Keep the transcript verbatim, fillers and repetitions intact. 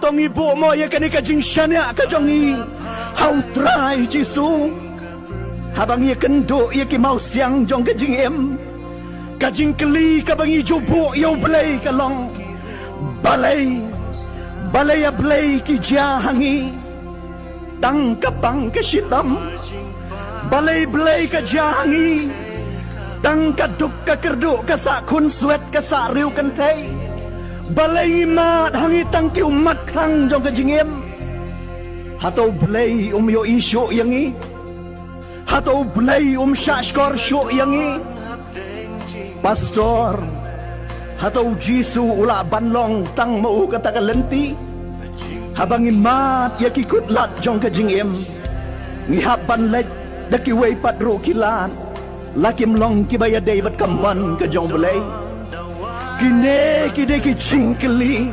To ngi buh mo ïa kane ka jingshaniah ka jong ngi ha U Trai Jisu. Haba ngi ïakynduh ïa ki mawsiang jong ka jingim, ka jingkylli kaba ngi ju buh ïa U Blei ka long: Balei, balei, A Blei, ki jia ha ngi tang ka pang ka shitom? Balei, Blei, ka jia ha ngi tang ka duk ka kyrduh, ka sah khunswet, ka sah riewkynthei? Balei ngi mad ha ngi tang ki ummat khang jong ka jingim? Hato U Blei um ïohi shuh ïa ngi? Hato U Blei um shahshkor shuh ïa ngi? Pastor, hato U Jisu u lah ban long tang ma u kata ka lynti? Haba ngi mad ïa ki khutlad jong ka jingim, ngi hap ban leit da kiwei pat ruh ki lad, la kim long kiba ïadei bad ka mon ka jong U Blei? Kine ki dei ki jingkylli